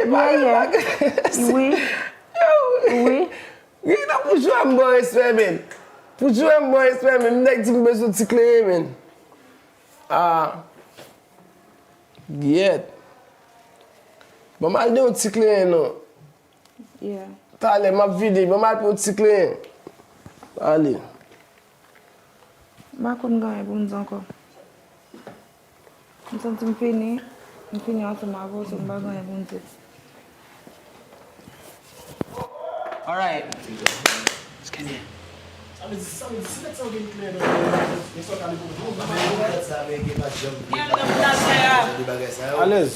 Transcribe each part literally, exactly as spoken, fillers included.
Yeah, yeah. Wi. Wi. Gen tan pou jwe m bon respè, men. Pou jwe m bon respè, men. Nèg di m bezwen ti kleren, men. Ah. Gyèt. Ban m al de yon ti kleren, non. Yeah. Talè, m ap vini. Ban m al pran yon ti kleren. Ale. M pa konn gen anyen pou m di ankò. M santi m fini. M fini ansanm avè w, so m pa gen anyen pou m di. Alright. Let's get it. Sa vle di, sa vle di, si nèg sa yo gen kleren nan men yo, nèg sa yo ka li pou vou. Alèz.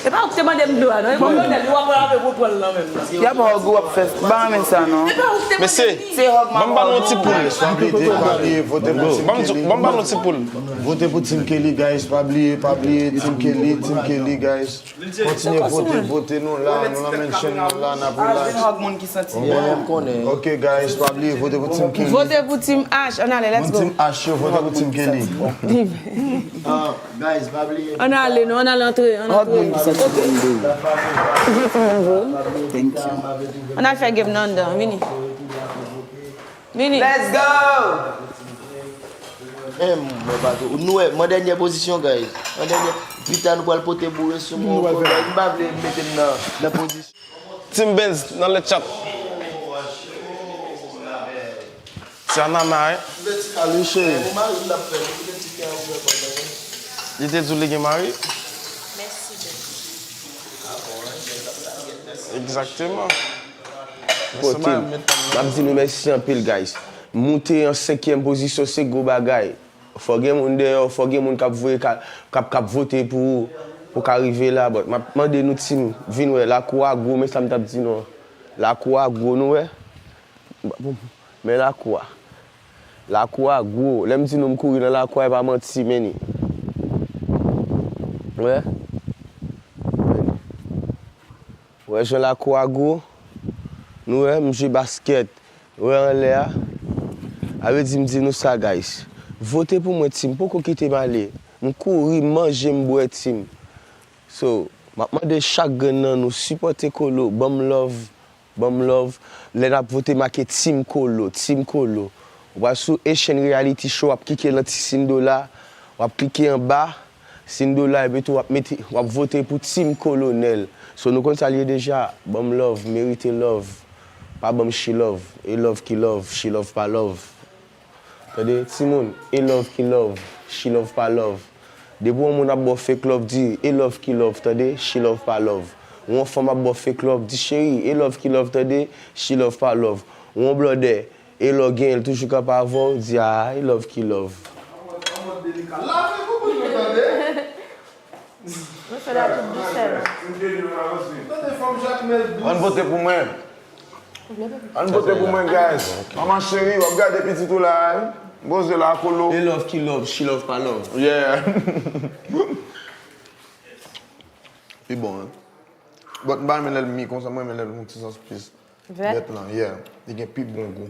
E pa ou ki te mande m dlo a, non? E pa mwen ki te mande l, ou ap lave pou pran l nan men m nan. Y ap hug ou ap fè, m pa renmen sa, non. E pa ou ki te mande m. Mesye, ban m ba nou yon ti poul. Guys, pa bliye, pa bliye, vote pou Team Kelly. Ban m ba nou yon ti poul. Vote pou Team Kelly, guys, pa bliye, pa bliye, Team Kelly, Team Kelly, guys. Kontinye vote, vote, nou la, nou nan mention, nou la, n ap relax. Ou konnen. Ok, guys, pa bliye, vote pou Team Kelly. Vote pou Team H, ann ale, let's go. Moun Team H yo, vote pou Team Kelly. Ah, guys, pa bliye. Ann ale, non, ann ale antre, ann antre. Thank you. Ann al fè game nan anndan, vini. Vini. Let's go! Menm, mwen pa tou. Nou wè, mwen dènyè pozisyon, guys. Mwen dènyè. Pita nou pral pote boure sou mwen ankò, guys. M pa vle mete m nan, nan pozisyon. Team Benz nan le chat. Tiana Marais. Li cheri. Li te di w li gen mari? Mèsi, Benz. Egzakteman. Bon, Team, m ap di nou mèsi anpil, guys. Moute an senkyèm pozisyon, se gwo bagay. Fò gen moun dèyè w, fò gen moun k ap voye ka-, k ap, k ap vote pou ou, pou w ka rive la. But m ap mande nou, Team, vin wè, lakou a gwo, men sa m t ap di nou an. Lakou a gwo, nou wè. Men lakou a. Lakou a gwo. Lè m di nou m kouri nan lakou a, e pa manti, men ni. Wè. Wè jan lakou a gwo. Nou wè, m jwe baskèt. Wè anlè a. A vle di m di nou sa, guys. Vote pou mwen, Team. Poko kite m ale. M kouri, m manje, m bwè, Team. So, m ap mande chak grenn nan nou sipòte Kolo, ban m love, ban m love. Lè n ap vote, make Team Kolo, Team Kolo. Ou pral sou Haitian Reality Show, w ap klike nan ti siy dola, w ap klike anba siy dola, epi tou w ap mete, w ap vote pou Team Kolonèl. So, nou konn sa l ye deja, ban m love, merite love. Pa ban m she love, e love ki love, she love pa love. Tande, timoun, e love ki love, she love pa love. Depi yon moun ap ba w fake love, di, e love ki love, tande, she love pa love. Yon fanm ap ba w fake love, di, cheri, e love ki love, tande, she love pa love. Yon blòdè, e lè w genyen l toujou kanpe avè w, di, a, e love ki love. Ann vote pou mwen. Ann vote pou mwen, guys. Manman cheri, w ap gade pitit ou la, wi. Poze la, Kolo. E love ki love, she love pa love. Yeah. Li bon, wi. But m pa renmen lè l mi konsa, mwen renmen lè l yon ti sans plis. Vèt? Vèt lan, yeah. Li gen pi bon gou.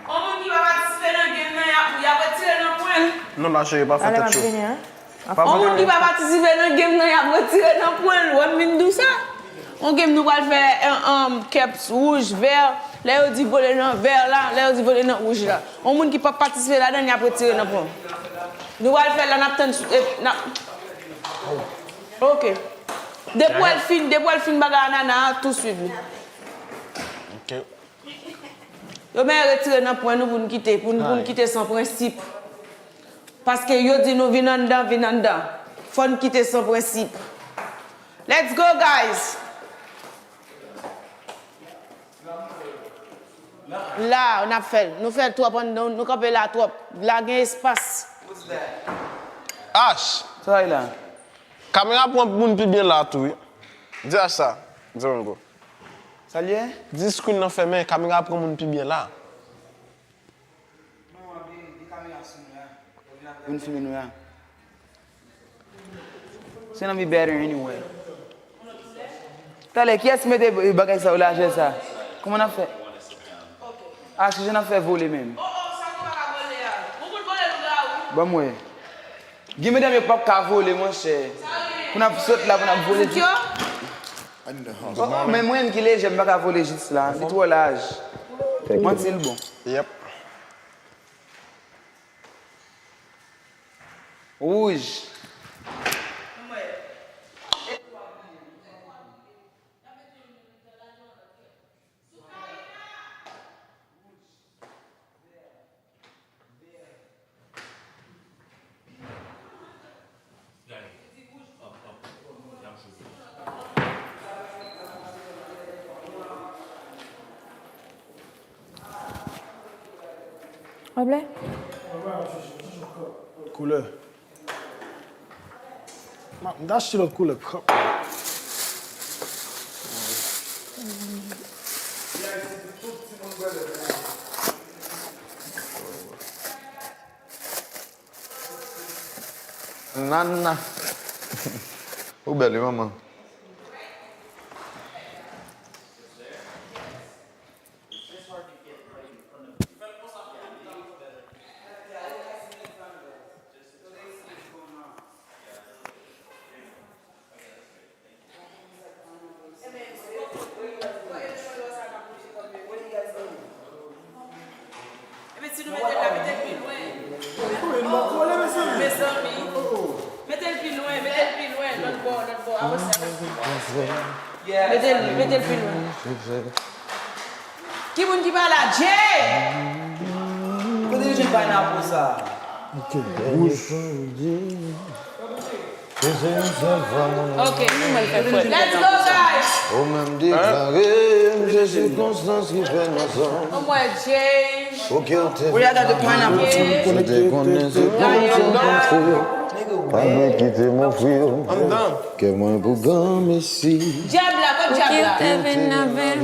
On moun ki pa patisipe nan game nan, y ap, y ap retire nan pwen l. Non, ma chérie, pa fè tèt cho. On moun ki pa patisipe nan game nan, y ap retire nan pwen l. Ou wè m vin di w sa? On game nou pral fè, eh, um, caps wouj, vè. Lè yo di vole nan vè la, lè yo di vole nan wouj la. On moun ki p ap patisipe ladan l, y ap retire nan pwen. Nou pral fè l la, n ap tann sou, eh, n ap, ok. Depi w wè l fin, depi w wè l fin bagay anana a, tou swiv li. Ok. Yo menm retire nan pwen nou pou n kite, pou n, pou n kite san prensip. Paske yo di nou vin anndan, vin anndan. Fò n kite san prensip. Let's go, guys! La, n ap fè l. Nou fè l twòp anndan, nou kanpe la twòp. La gen espas. Ash! Sa y la? Kamera pran moun pi byen la tou, wi. Di Ash sa. Di Rongo. Sa l ye? Di screen nan fèmen, kamera pran moun pi byen la. Vin filme nou la. Se nan mi better anyway. Talè, kiyès ki mete bagay sa yo lajè sa? Kòman n ap fè? Ash, kijan n ap fè vole menm? Ban m wè. Gen medam yo p ap ka vole, monchè. Pou n ap sot la, pou n ap vole. Tout yo? Oh, oh, men mwen ki lejè, m pa ka vole jis la. Li twò laj. Manti l bon. Yep. Wouj. Koulè. M ta achte lòt koulè kòb. Nana. Ou bèl, wi, manman. Ebyen, si nou mete l la, mete l pi lwen. Mezanmi. Mete l pi lwen, mete l pi lwen. Lòt bò, lòt bò. Avanse, avanse. Mete l, mete l pi lwen. Ki moun ki pa la? Jay! Kote li jwenn pineapple sa? Ok, wouj. Ok, nou mwen fè fwèt. Let's go, guys! Ou menm deklare m se sikonstans ki fè n ansanm. Anmwey, Jay. Ok, ou te vin nan vi m, ou te konnen se pou m konfye w. Pa dwe kite m ofri w kè mwen pou gran mesi. Dyab la, kot dyab la? Ou te vin nan vi m.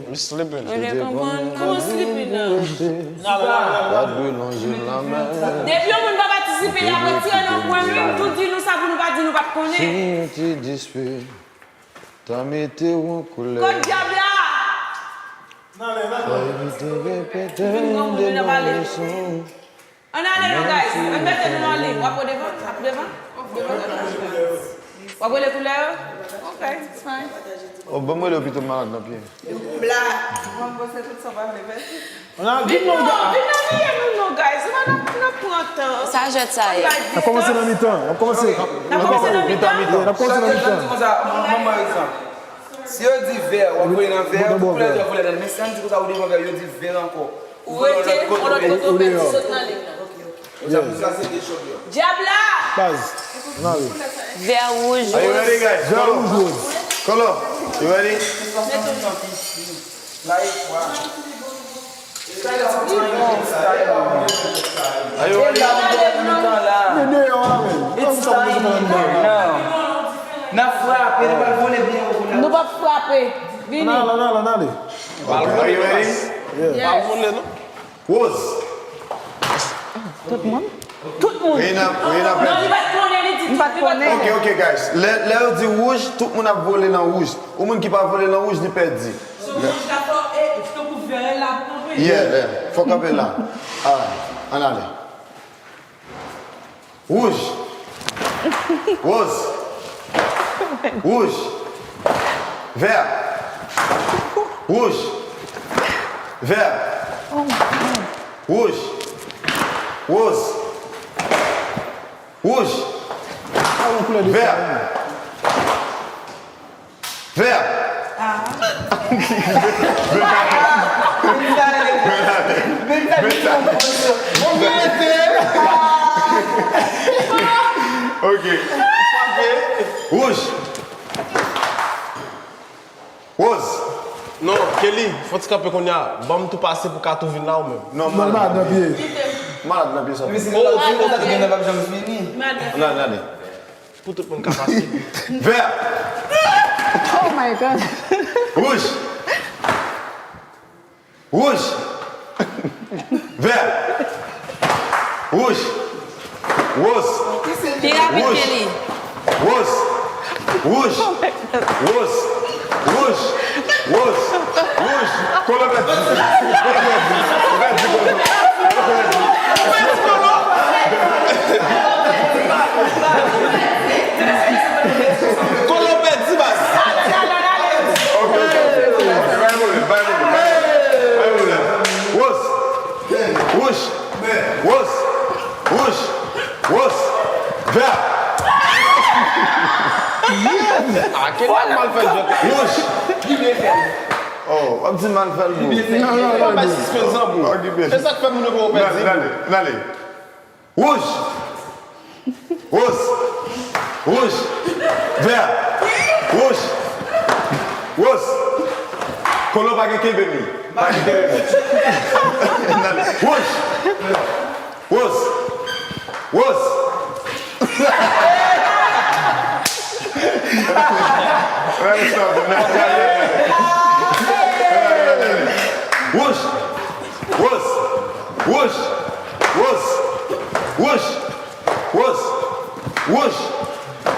Li sleeping. Ou te konprann? Kòman sleeping nan? Pa dwe lonje lanmen. Depi yon moun pa patisipe, y ap retire nan pwen, wi. M tou di nou sa pou nou pa di nou pa t konnen. Si yon ti dispit ta mete w an koulè. Kot dyab la? Sa evite repete de bon leson. Ann ale non, guys. Ann mete nou nan liy. W ap pran devan? Ap devan? Devan, devan. W ap rele koulè yo? Ok, it's fine. Oh, ban m rele yo pito, malad nan pye. Bla. Ban m pase tout sa w pa vle fè. Vin non, vin nan liy nou non, guys. N ap, n ap pran tan. Sa jwèt sa ye. N ap kòmanse nan mitan. N ap kòmanse. N ap kòmanse nan mitan? Yeah, n ap kòmanse nan mitan. Sa di konsa, manman egzanp. Si yo di vè, w ap voye nan vè, tout koulè yo voye ladan l. Men si ann di konsa, ou devan vè, yo di vè ankò. Ou rete, yon lòt kote, ou pèdi, sot nan liy nan. Yes. Dyab la! Baz, ann ale. Vè wouj, wouj. Are you ready, guys? Vè wouj, wouj. Color. You ready? Are you ready? Men deyò a, men. N ap frape, nou pral vole byen wo kounye a. Nou p ap frape. Vini. Ann ale, ann ale, ann ale. Are you ready? Yeah. Pa vole, non. Woz. Tout moun? Tout moun. Reyna, Reyna pèdi. Non, li pa t konnen, li di tout, li pa t konnen. Ok, ok, guys. Lè, lè yo di wouj, tout moun ap vole nan wouj. Yon moun ki pa vole nan wouj, li pèdi. Sou wouj la fò, e, tankou vè la kanpe. Yeah, yeah. Fò kanpe la. Alright, ann ale. Wouj. Woz. Wouj. Vè. Wouj. Vè. Wouj. Woz. Wouj. Vè. Vè. Ah. Ok. Wouj. Woz. Non, Kelly, fò ti kanpe kounye a. Ban m tou pase pou ka tou vin la ou menm. Non, malad nan pye. Malad nan pye sa. Ann ale, ann ale. Pou tout moun ka pase. Vè. Oh my God. Wouj. Wouj. Vè. Wouj. Woz. Pi rapid ke li. Woz. Wouj. Woz. Wouj. Woz. Wouj. Kolo pèdi. Pèdi kolo. Pèdi kolo. Kolo pèdi baz. Ok, ok, ok. Bay volè, bay volè, bay volè. Bay volè. Wòs. Wouch. Wòs. Wouch. Wòs. Vè. Ah, ki mal, mal fè jwèt. Wouch. Oh, w ap di mal fè l, bro. Non, non, non, bay sispens lan, bro. E sa k fè moun yo pa pèdi. N ale, n ale. Wouch. Wòs. Wouch. Vè. Wouch. Wòs. Kolo pa gen kenbe m. Pa gen kenbe m. Wouch. Wòs. Wòs. Wouch. Wòs. Wouch. Wòs. Wouch.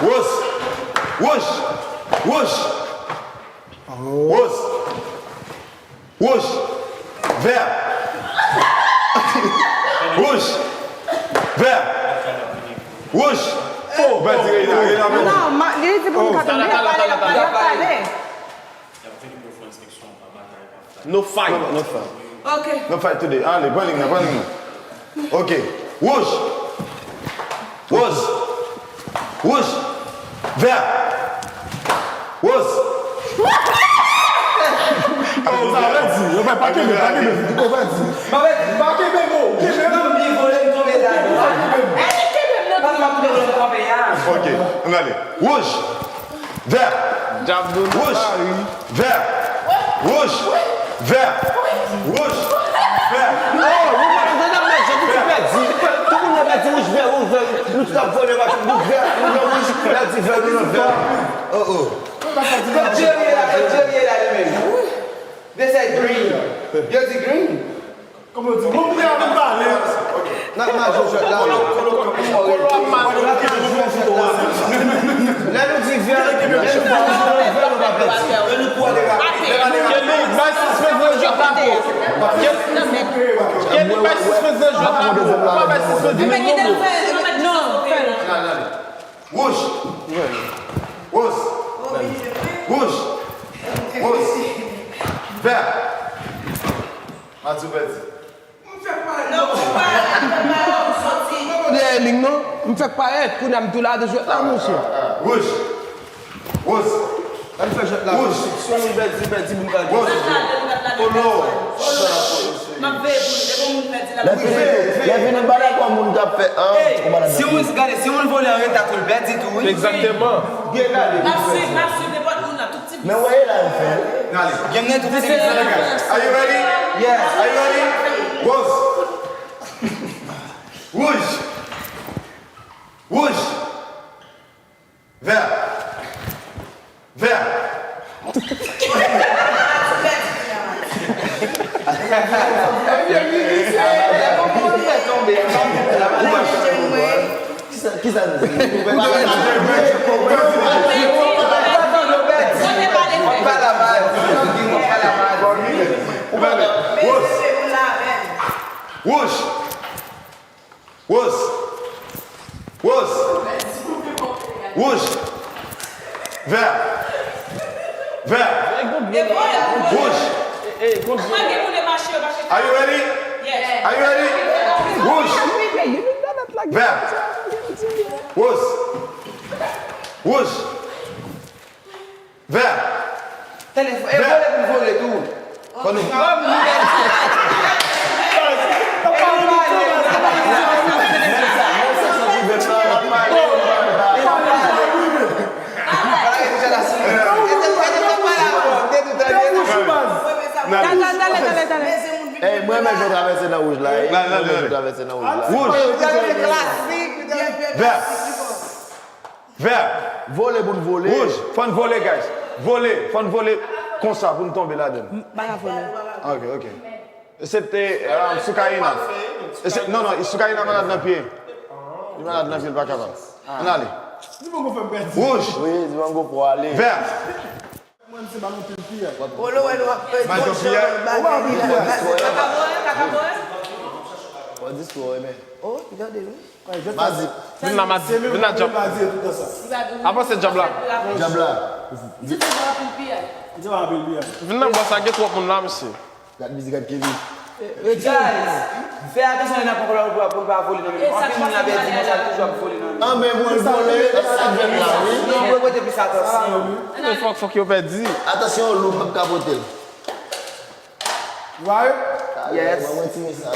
Wòs. Wouch. Wòs. Wouch. Wòs. Wouch. Vè. Wouch. Vè. Wouch. Oh, bèl ti Reina, Reina, bèl. Non, ma, li di pou nou ka tonbe. Pale, pale, pale. No fight. No, no fight. Ok. No fight today. Ale, pran lig nan, pran lig nan. Ok. Wouch. Wòs. Wouch. Vè. Wòs. Oh, sa vle di, yo pa, pa kenbe, pa kenbe, yo pa di. Pa kenbe, pa kenbe, bro. Kenbe, non, li vole, m tonbe la. Pa kenbe. Pa kenbe, m tonbe la. Ok, ann ale. Wouch. Vè. Wouch. Vè. Wouch. Vè. Wouch. Vè. Oh, ou pa tande nan manje, tout moun pèdi. Tout moun nan pèdi wouch, vè, wouch, vè. Nou tout ap vole, nou vè, nou nan wouch, la di vè, nou nan vè. Oh, oh. Kot Jerry ye la, kot Jerry ye la, li menm? They say green. Yo di green. Kòman w di? Bon, pou y ap pale. N ap mache jwèt la. Kolo ap mache. Lè nou di vè, lè nou di vè, nou pa pèdi. Kenny, bay sispens nan jwèt la, bro. Kenny, bay sispens nan jwèt la, bro. Pa bay sispens nan jwèt la, bro. Non, fè l. Wouch. Wòs. Wouch. Wòs. Vè. Matthew pèdi. M fèk parèt. Non, m parèt, m parèt, m soti. Mwen dèyè lig non. M fèk parèt, kounye a m tou la de jwèt la, monchè. Wouch. Wòs. Ann fè jwèt la. Wouch. Si yon moun pèdi, pèdi, moun ka jwe. Wòs. Kolo. M ap veye pou li, depi yon moun pèdi la. Lè fini, lè fini, m pa dakò moun k ap fè an. Si yon moun, gade, si yon moun vole an reta tou, l pèdi tou, wi. Egzakteman. M ap swiv, m ap swiv nenpòt moun la, tout ti. Men w wè e la yo fè l. N ale. Game nan tou fini. Are you ready? Yes. Are you ready? Wòs. Wouch. Wouch. Vè. Vè. Kisa, kisa nou di? Wouch. Wouch. Wòs. Wòs. Wouch. Vè. Vè. Wouch. Are you ready? Are you ready? Wouch. Vè. Wòs. Wouch. Vè. Telefòn. E vole pou vole tou. Fò nou. Ey, mwen menm mwen travèse nan wouj la, ey. Mwen menm mwen travèse nan wouj la. Wouj. Vè. Vè. Vole pou n vole. Wouj, fò n vole, guys. Vole, fò n vole konsa pou n tonbe ladan l. M pa ka vole. Ok, ok. Esepte, um, Soukaina. Esep-, non, non, Soukaina malad nan pye. Li malad nan pye, li pa kapab. Ann ale. Wouj. Wi, Dimango pou ale. Vè. Mwen, se pa nan pil pye. Olo, wè, nou ap fè bagay li la. Kaka bwè, kaka bwè. Wè, disko, wè, men. Oh, li tande, wi. Mazi. Vin la, Mazi. Vin la, djab. Avanse, djab la. Djab la. Vin nan bòs la, gen twòp moun la, mesye. Gad mizik ak Kevin. Guys, fè atansyon lè n ap pran kòlè pou, pou l pa vole nan men nou. Anpil moun la pèdi, men sa toujou ap vole nan men nou. An, men pou l vole, e sa k fè l la, wi. Nou dwe pote plis atansyon. Men fòk, fòk yo pèdi. Atansyon, lou m p ap ka pote l. Yes. Mwen, mwen tire sa.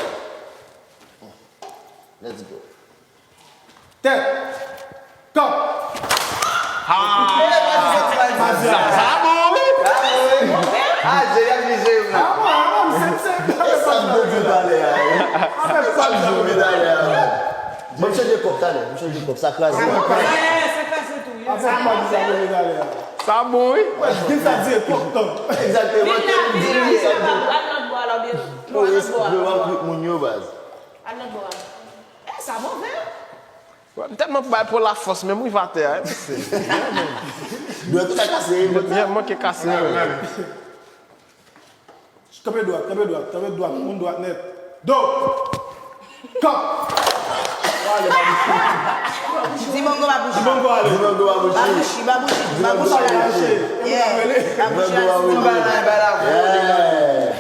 Let's go. Tèt. Kòb. Ah! Sa, sa bon, wi! Ah, Jerry ap vin jere m la. E sa m te di w talè a, wi. Se sa m di w talè a, wi. Bon, m chanje kòb talè, m chanje kòb, sa kraze. Sa bon, wi. Egzakteman, ke m di w sa bon. Al lòt bò a la, oubyen pran lòt bò a. Al lòt bò a. E, sa move. M tèlman bay pou lafòs, men m rive atè a, wi, mesye. Dwèt ou ka kase, wi, konsa. Mwen, mwen ke kase, wi. Kanpe dwat, kanpe dwat, kanpe dwat, moun dwat nèt. Do! Kòb! Dimongo Babouchi. Dimongo ale. Dimongo Babouchi. Babouchi, Babouchi, Babouchi la. Yeah. Babouchi la. Dimongo Babouchi. Yeah.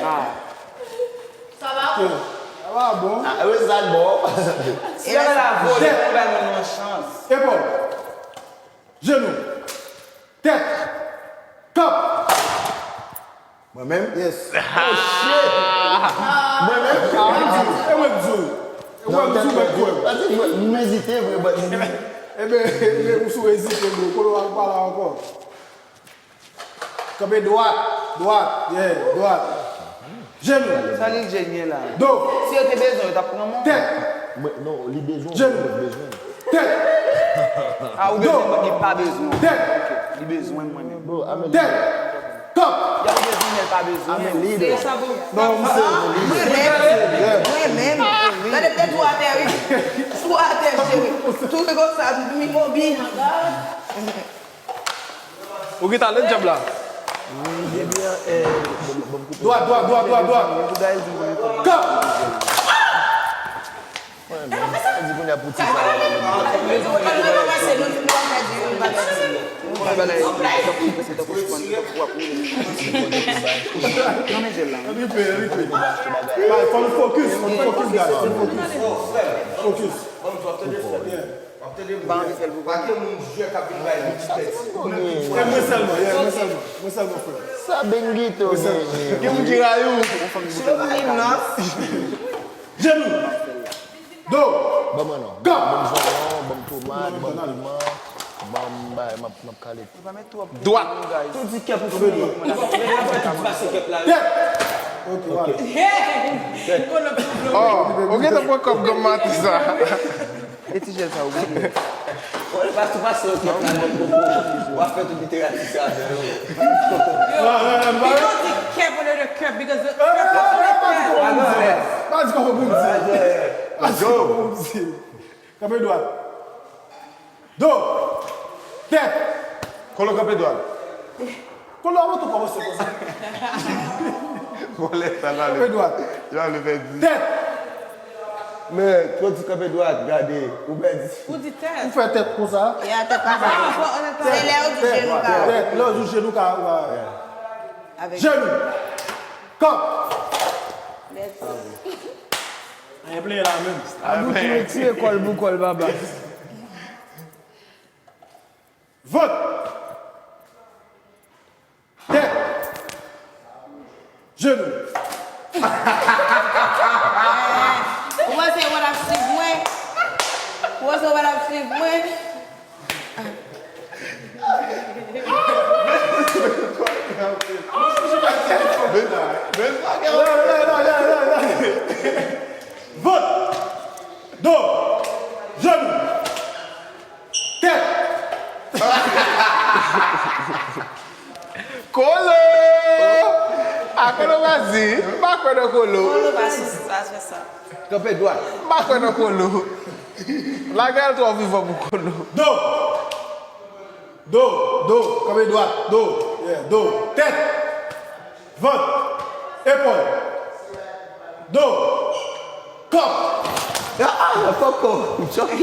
Sa va? Sa va bon. Ah, wi, sa bon. Si la vole, ou bay moun nan chans. Epòl. Jenou. Tèt. Kòb. Mwen menm? Yes. Oh, shit. Mwen menm? Ah, e mwen k di w. E mwen k di w, mwen kwè. Mwen ezite vre, but. Eben, eben, ou sou ezite, bro. Kote w al pale ankò? Kanpe dwat, dwat, yeah, dwat. Jenou. Sa Lil Jay gen la? Do. Si yo te bezwen, yo t ap pran mwen. Tèt. Mwen, non, li bezwen w, jenou, mwen bezwen. Tèt. Ah, ou bezwen mwen, li pa bezwen w. Tèt. Ok, li bezwen mwen menm. Bro, I'm a leader. Tèt. Kòb. Y ap bezwen, men l pa bezwen w. I'm a leader. Se sa pou. Non, m se. Mwen menm. Mwen menm. Gade m te tou atè, wi. Tou atè, cheri. Tou konsa, m imobil. Ou gentan ale djab la? Dwat, dwat, dwat, dwat, dwat. Kòb! Mwen menm, sa di kounye a pou ti sa la. Replay, replay. Fò nou focus, fò nou focus, guys. Fò nou focus. Focus. Yeah. M pa anvi fè l pou kòm. Pa gen moun jwè k ap vin bay li ti pèdi. E mwen sèlman, yeah, mwen sèlman. Mwen sèlman, frè. Sa Benguito genyen. Gen moun ki rayi w. Jenou. Do. Ban mwen non. Kòb. Ban m zonyon, ban m tomat, ban m piman, ban m bay, m ap, m ap kale. Dwat. Tout di kèp ou fini. Tèt. Ok, voilà. Oh, ou gentan pran kòb granm maten sa. E ti jèl sa ou bliye. Ou pa tou pase yo kèp la, non, koko. W ap fè tout literati sa avè yo. Yo di kèp olye de kèp, because the kèp. Pa di kòman pou m di. Pa di kòman pou m di. Kanpe dwat. Do. Tèt. Kolo kanpe dwat. Kolo a moto kòmanse konsa. Vòlè sa la. Kanpe dwat. Yo ale pèdi. Tèt. Men, tro di kanpe dwat, gade, ou pèdi. Ou di tèt. Ou fè tèt konsa. E a tèt pa sa. Se lè ou di jenou ka. Tèt, lè ou di jenou ka. Jenou. Kòb. Mèsi. Anyen pleye la menm. Abouti retire kòl pou kòl, baba. Vant. Tèt. Jenou. Ou panse yo pa t ap swiv mwen? Ou panse yo pa t ap swiv mwen? Vant. Do. Jenou. Tèt. Kolo! A Kolo, vas-y. M pa kwè nan Kolo. Kolo pa sou, pa fè sa. Kanpe dwat. M pa kwè nan Kolo. Lagay twò vivan pou Kolo. Do. Do, do, kanpe dwat, do, yeah, do, tèt, vant, epòl, do, kòb. Ah, poko. Poko.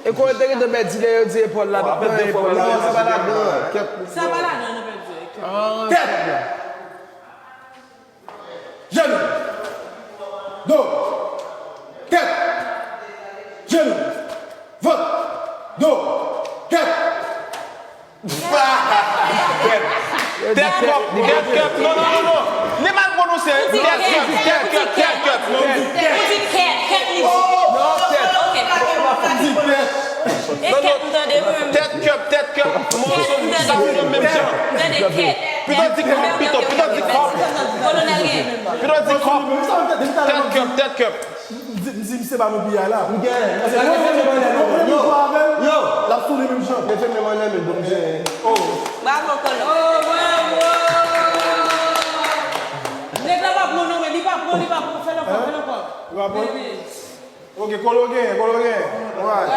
E kon yo te gentan pèdi lè yo di epòl la, tout nan epòl la. Non, se pa ladan. Kèt. Sa pa ladan, nou pèdi. Kèt. Jenou. Do. Tèt. Jenou. Vant. Do. Tèt. Tèt. Tèt kèp, tèt kèp. Non, non, non, non. Li mal pwononse. Tèt kèp, tèt kèp, tèt kèp. Non. Ou di kèt, kèt li di. Non, tèt. Ok. Di tèt. E kèt m tande wi. Tèt kèp, tèt kèp. Mwen sa ou nan menm jan. Tande kèt. Pito di kòp, pito, pito di kòp. Kolonèl gen. Pito di kòp. Tèt kèp, tèt kèp. M di, m di misye ba nou piyay la. M gen. Paske mwen menm mwen lè nou yo. Yo. L ap tounen menm jan. Mesye men mwen lè men bon gen. Oh. Bravo, Kolo. Oh, bravo. Nèg la pa pran non, men li pa pran, li pa pran. Fè l ankò, fè l ankò. Li pa pran? Ok, Kolo gen, Kolo gen. Alright.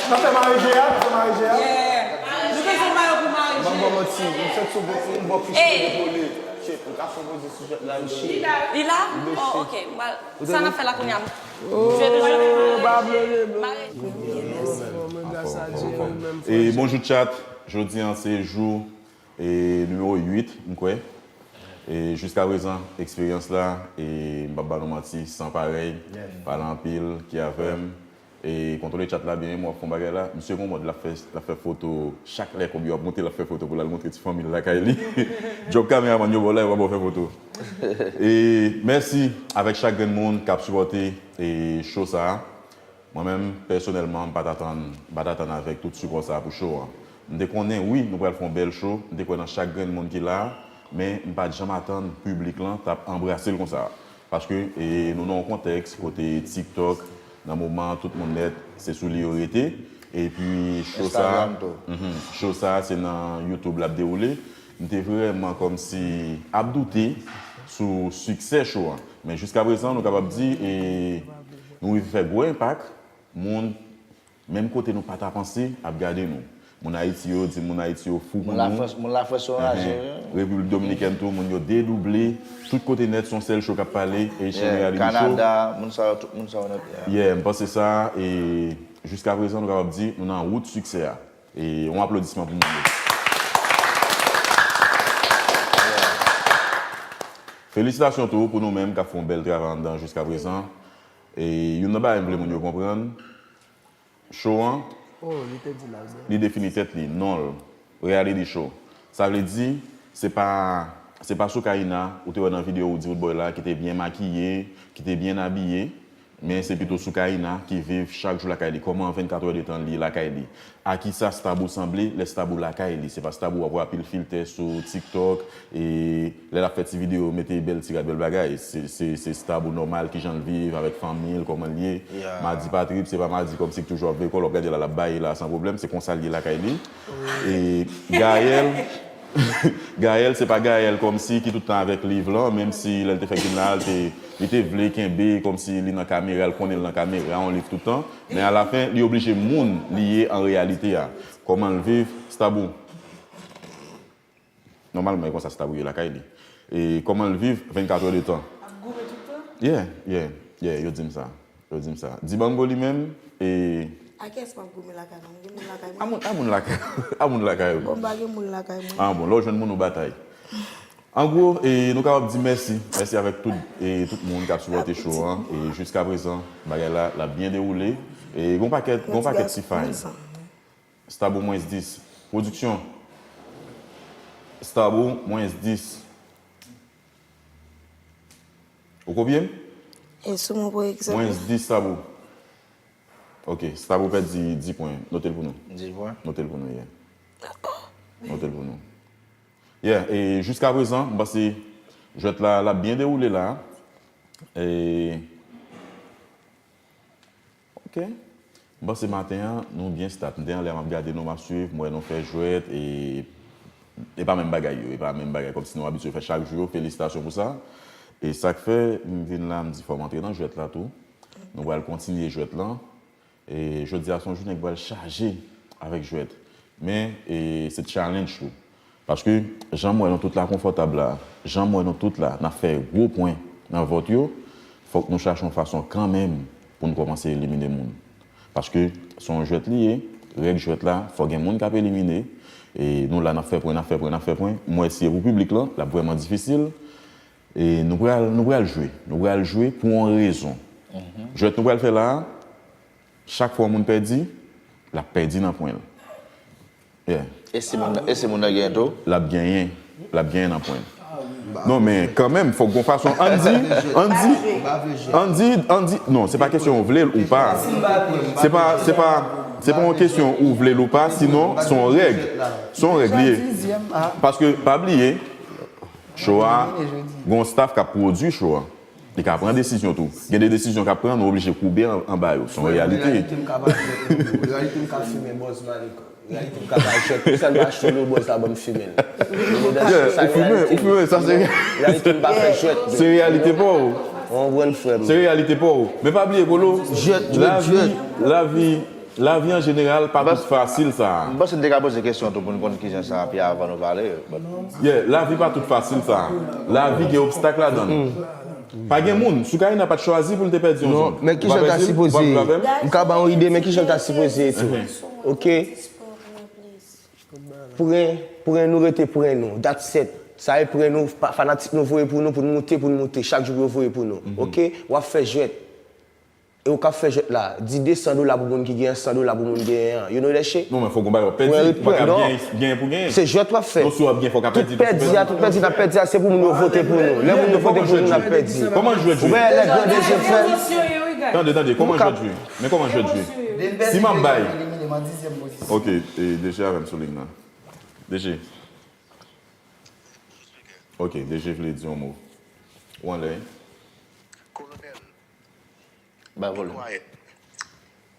N ap fè mare je a, n ap fè mare je a. Yeah. Nou bezwen mayo pou mare je. M ap ba w manti, m fèk sou bòk, m bòk fish pou kole. Shit, m ka fè poze sou jwèt la, m shit. Li la? Oh, ok. M pral, sa n ap fè la kounye a? M jwe toujou. Mare. E bonjou chat, jodi an se jou e nimewo uit, m kwè. E jiska prezan, eksperyans la, e m p ap ba nou manti, san parèy, pale anpil, ki avè m. E kontwole chat la byen, m wè w ap fè yon bagay la. Misye gon mòd, l ap fè, l ap fè foto, chak lè kòb yo ap monte, l ap fè foto pou l al montre ti fanmi l lakay li. Djòb kameramann yo ba w la, yo pa ba w fè foto. E mèsi avèk chak grenn moun k ap sipòte e show sa a. Mwen menm, pèsonèlman, m pa t atann, m pa t atann avèk tout sipò sa a pou show an. M te konnen, wi, nou pral fè yon bèl show, m te kwè nan chak grenn moun ki la a, men m pa t janm atann piblik lan t ap anbrase l konsa. Paske, e, nou nan yon kontèks kote TikTok, nan moman an, tout moun nèt, se sou li yo rete. Epi, show sa a, Instagram tou. Mhm, show sa a, se nan YouTube l ap dewoule. M te vrèman kòmsi ap doute sou siksè show an. Men jiska prezan, nou kapab di, e, nou rive fè gwo enpak. Moun, menm kote nou pa ta panse, ap gade nou. Moun Ayiti yo di moun Ayiti yo fou pou nou. Moun Lafrans, moun Lafrans yo raje, wi. Repiblik Dominikèn tou, moun yo dedouble. Tout kote nèt, se yon sèl show k ap pale, Haitian Reality Show. Kanada, moun sa yo, tout moun sa yo nèt, yeah. Yeah, m panse sa, e jiska prezan, nou kapab di, nou nan wout siksè a. E yon aplodisman pou moun yo. Felisitasyon tou pou nou menm k ap fè yon bèl travay anndan jiska prezan. E youn nan bagay m vle moun yo konprann, show an, oh, li te di la, li defini tèt li, non l, Reality Show. Sa vle di, se pa, se pa sou Kaina, ou te wè nan videyo ou di Roodboy la, ki te byen makiye, ki te byen abiye, men se pito sou Kaina, ki viv chak jou lakay li. Kòman vennkat è de tan li lakay li? A kisa Stabou sanble lè Stabou lakay li? Se pa Stabou w ap wè ap pil filtè sou TikTok, e lè l ap fè ti videyo, mete bèl ti rad, bèl bagay. Se, se, se Stabou nòmal, kijan l viv avèk fanmi l, kòman l ye. Yeah. Madi pa trip, se pa madi kòmsi k toujou ap veye kò l, w ap gade l al ap baye la san pwoblèm, se konsa l ye lakay li. E Gaël, Gaël, se pa Gaël kòmsi ki tout tan avèk liv lan, menm si lè l te fè gim la, l te, li te vle kenbe kòmsi li nan kamera, l konnen l nan kamera, yon liv tout tan. Men alafen, li oblije moun li ye an reyalite a. Kòman l viv, Stabou? Nòmalman, e konsa Stabou ye lakay li. E kòman l viv vennkat è de tan? Ap goumen tout tan? Yeah, yeah, yeah, yo di m sa. Yo di m sa. Dibango li menm, e a kiyès m ap goumen lakay mwen? M gen moun lakay mwen? A moun, a moun lakay, a moun lakay ou. Bon, m pa gen moun lakay mwen. Ah, bon, lè w jwenn moun, ou batay. An gwo, e nou kapab di mèsi. Mèsi avèk tout, e tout moun k ap sipòte show an. E jiska prezan, bagay la, l ap byen dewoule. E gon pakèt, gon pakèt ti fay. Stabou mwens dis. Pwodiksyon. Stabou mwens dis. Ou kopye m? E sou mwen pou egzanp. Mwens dis, Stabou. Ok, Stabou pèdi dis pwen. Note l pou nou. Dis pwen? Note l pou nou, yeah. Note l pou nou. Yeah, e jiska prezan, m panse jwèt la, l ap byen dewoule la. E Ok. M panse maten an, nou byen stat. M te anlè a, m ap gade nou, m ap swiv, m wè nou fè jwèt, e, e pa menm bagay yo, e pa menm bagay kòmsi nou abitye fè chak jou yo. Felisitasyon pou sa. E sa k fè m vin la, m di fò m antre nan jwèt la tou. Nou pral kontinye jwèt lan. E jodi a, se yon jounen ki pral chaje avèk jwèt. Men, e, se challenge tou. Paske, jan m wè nou tout la konfòtab la, jan m wè nou tout la, n ap fè gwo pwen nan vòt yo, fòk nou chache yon fason kanmenm pou n kòmanse elimine moun. Paske, se yon jwèt li ye, règ jwèt la, fò gen moun k ap elimine, e nou la, n ap fè pwen, n ap fè pwen, n ap fè pwen. M wè si e pou piblik lan, l ap vrèman difisil. E nou pral, nou pral jwe. Nou pral jwe pou yon rezon. Jwèt nou pral fè la a, chak fwa yon moun pèdi, l ap pèdi nan pwen l. Yeah. E si moun nan, e si moun nan genyen tou? L ap genyen. L ap genyen nan pwen l. Non, men kanmenm, fòk gon fason. Ann di, ann di, ann di, ann di, non, se pa kesyon ou vle l ou pa. Se pa, se pa, se pa yon kesyon ou vle l ou pa, sinon, se yon règ. Se yon règ li ye. Paske, pa bliye, show a, gon staff k ap pwodui show a. Li ka pran desizyon tou. Gen de desizyon k ap pran, nou oblije koube an, anba yo. Se yon reyalite. Reyalite m ka pa fè, reyalite m ka fimen bòz manik. Reyalite m ka pa jwèt. Pou sa m pa achte lo bòz la, ban m fimen l. Yeah, ou fimen, ou fimen, sa se reyalite m pa fè jwèt. Se reyalite pa w. Ou konprann, frè m? Se reyalite pa w. Men pa bliye, Polo, jwèt, jwèt, lavi, jwèt. Lavi, lavi an jeneral pa tout fasil sa. M panse n te ka poze kesyon tou pou n konn kijan sa ap ye avan nou pale. Yeah, lavi pa tout fasil sa. Lavi gen obstak ladan l. Pa gen moun, Soukaina pa t chwazi pou l te pèdi yon zong. Non, men kijan l ta sipoze ye? M ka ba yon ide, men kijan l ta sipoze ye tou. Oke? Pran, pran nou rete pran nou. That's it. Sa e pran nou, pa- fanatik nou voye pou nou, pou n moute, pou n moute. Chak jou pou yo voye pou nou. Oke? W ap fè jwèt. E ou k ap fè jwèt la. Di de san dola pou moun ki genyen, san dola pou moun genyen an. You know that shit? Non, men fòk gon bagay w ap pèdi. Ou pa ka genyen, genyen pou genyen. Se jwèt w ap fè. Non, si w ap genyen, fòk w ap pèdi. Tout pèdi a, tout pèdi n ap pèdi a, se pou moun yo vote pou nou. Lè moun yo vote pou nou, n ap pèdi. Kòman jwèt jwe? Ou wè lè grande je fè. Tande, tande, kòman jwèt jwe? Men kòman jwèt jwe? Si m ap bay. Ok, e D J avè m sou liy nan. D J. Ok, D J vle di yon mo. Ou anlè? Kolonèl. Bay volè. Quiet.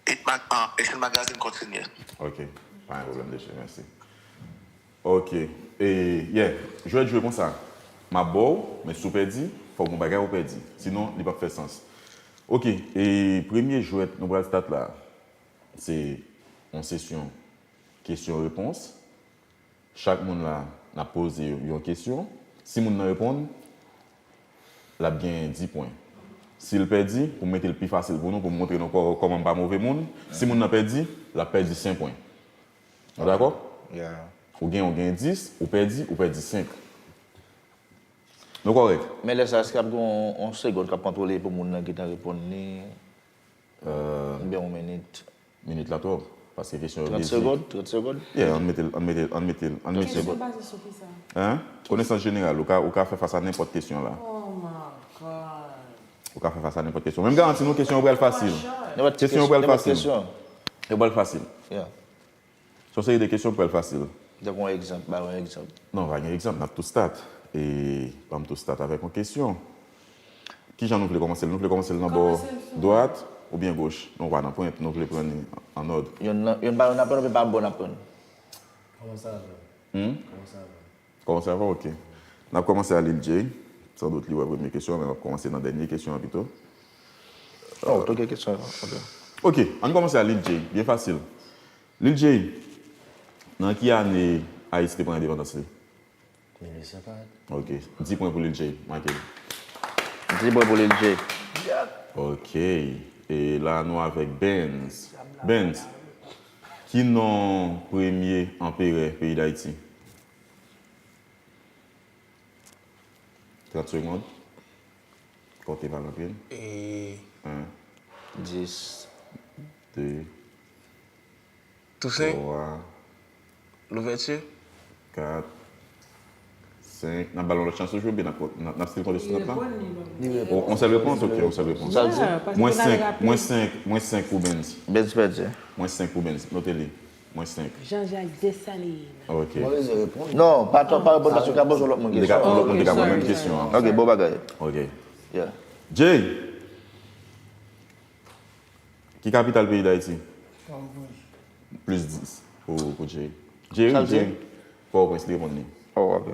Hit Mag-, ah, Asian Magazine kontinye. Ok, pa gen pwoblèm, D J, mèsi. Ok, e, yeah, jwèt jwe konsa. M ap ba w, men si w pèdi, fòk gon bagay ou pèdi. Sinon, li p ap fè sans. Ok, e premye jwèt nou pral start la, se yon sesyon kesyon repons. Chak moun la, n ap poze yo yon kesyon. Si moun nan reponn, l ap genyen dis pwen. Si l pèdi, pou m mete l pi fasil pou nou, pou m montre nou kò- kòman m pa move moun, si moun nan pèdi, l ap pèdi senk pwen. Nou dakò? Yeah. Ou genyen, ou genyen dis, ou pèdi, ou pèdi senk. Nou kòrèk? Men lè sa, èske ap gen yon, yon segond k ap kontwole pou moun nan gentan reponn li? Euh, Oubyen yon minit? Minit la twòp, paske kesyon yo basic. Trant segonn? Trant segonn? Yeah, ann mete l, ann mete l, ann mete l, ann mete l. Kesyon baze sou ki sa? Hein? Konesans jeneral, ou ka, ou ka fè fas a nenpòt kesyon la. Oh my God. Ou ka fè fas a nenpòt kesyon. Men m garanti nou kesyon yo pral fasil. Kesyon yo pral fasil. Yo pral fasil. Yeah. Se yon seri de kesyon k pral fasil. Donk, yon egzanp, ba yon egzanp. Non, pa gen egzanp, n ap tou start. E, ban m tou start avèk yon kesyon. Kijan nou vle kòmanse l? Nou vle kòmanse l nan bò dwat oubyen goch? Nou pa nan pwent, nou vle pran li an òd. Yonn nan, yonn pa, yonn ap pran, yonn pa bò n ap pran. Kòmanse avè m. Hmm? Kòmanse avè m. Kòmanse avè w, ok. N ap kòmanse a Lil Jay. Sandout li wè premye kesyon an, men m ap kòmanse nan dènye kesyon an pito. Oh, tou gen kesyon an, ok. Ok, ann kòmanse a Lil Jay. Byen fasil. Lil Jay, nan ki ane Ayiti te pran endepandans li? Mil uit san karant. Ok. Dis pwen pou Lil Jay, Michael. Dis pwen pou Lil Jay. Ok. E la, nou avèk Benz. Benz, ki non premye anperè peyi Dayiti? Trant segonn. Konte pa l anpil. E. En. Dis. De. Tousen. Twa. Louvèti. Kat. Senk. N ap ba l yon lòt chans toujou, oubyen n ap, n ap, n ap still konte sou trant la? Li reponn. O, yon sèl repons? Ok, yon sèl repons. Sa l di? Mwen senk, mwen senk, mwen senk pou Benz. Benz pèdi. Mwen senk pou Benz. Note li. Mwen senk. Jean-Jacques Dessalines. Ok. Mwen reponn. Non, pa twò, pa reponn, paske w ka poze yon lòt moun kesyon. Lòt moun te ka poze menm kesyon an. Ok, bon bagay. Ok. Yeah. Jay! Ki kapital peyi Dayiti? Pòtoprens. Plis dis pou, pou Jay. Jay, Jay. Pòtoprens, li reponn li. Oh, ok.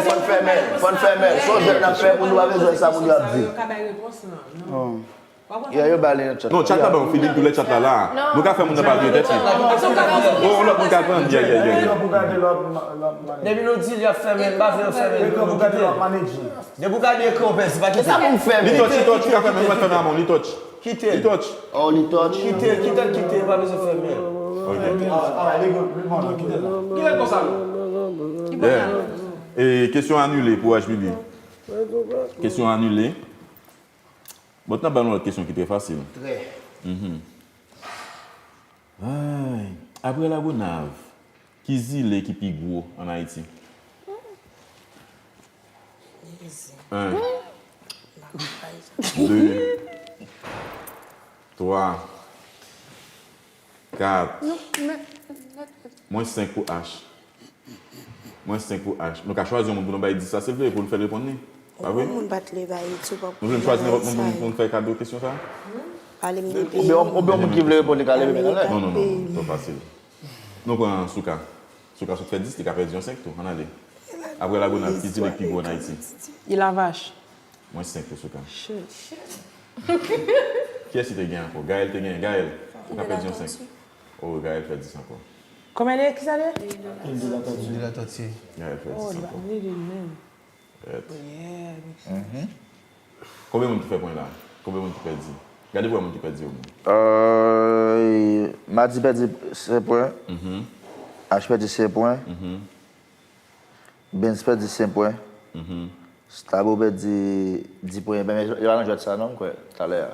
l, fò n fèmen l, fò n fèmen l. Se yon jwèt n ap fè, moun yo pa bezwen sa moun yo ap di. Yo ka bay repons lan. Non. Yo, yo ba li nan chat. Non, chat la ban yon feeling, tou lè chat la la. Nou ka fè moun nan pa vire tèt li. Oh, yon lòt moun ka pran. Yeah, yeah, yeah, yeah. Depi nou di l y ap fèmen, m pa vle yo fèmen. Depi w ka di ekran w pèdi, pa kite. Li touch, li touch, li ka fèmen, ou mèt fèmen a men w, li touch. Kite. Li touch. Oh, li touch. Kite, kite l kite, pa bezwen fèmen. Ok. Alright, alright, li good, li bon, kite l la. Kite l konsa non. Yeah. E kesyon anile pou H B B. Kesyon anile. Bon, n ap ba nou lòt kesyon ki trè fasil. Trè. Mhm. Ay, apre Lagonav, ki zile ki pi gwo ann Ayiti? En, de, twa, kat. Mwen senk pou H. Mwen senk pou H. Nou ka chwazi yon moun pou nou bay dis la, silvouplè, pou nou fè l reponn li. Pa vre? Yon moun pa t leve Ayiti, w p ap Nou vle m chwazi nenpòt moun pou nou, pou nou fè kado kesyon sa a? Pale m de peyi. Oubyen oubyen yon moun ki vle reponn li ka leve men l anlè. Non, non, non, non. Twò fasil. Nou pran Souka. Souka sot fè dis, li ka pèdi yon senk tou. Ann ale. Apre Lagonav, ki zile ki pi gwo ann Ayiti? Ilavach. Mwen senk pou Souka. Shit. Kiyès ki te gen ankò? Gaël te gen. Gaël, ou ka pèdi yon senk. Oh, Gaël fè dis ankò. Konbyen de kisa de? Ildi Latòti. Gaël fè Oh, dis li pa ankò. vle li menm. Ret. Yeah. Konbyen moun ki fè pwen la? Konbyen moun ki pèdi? Gade pou wè moun ki pèdi yo menm. Euh, Madi pèdi senk pwen. H pèdi senk pwen. Benz pèdi senk pwen. Stabo pèdi dis pwen. Men yo pa nan jwèt sa non, m kwè, talè a.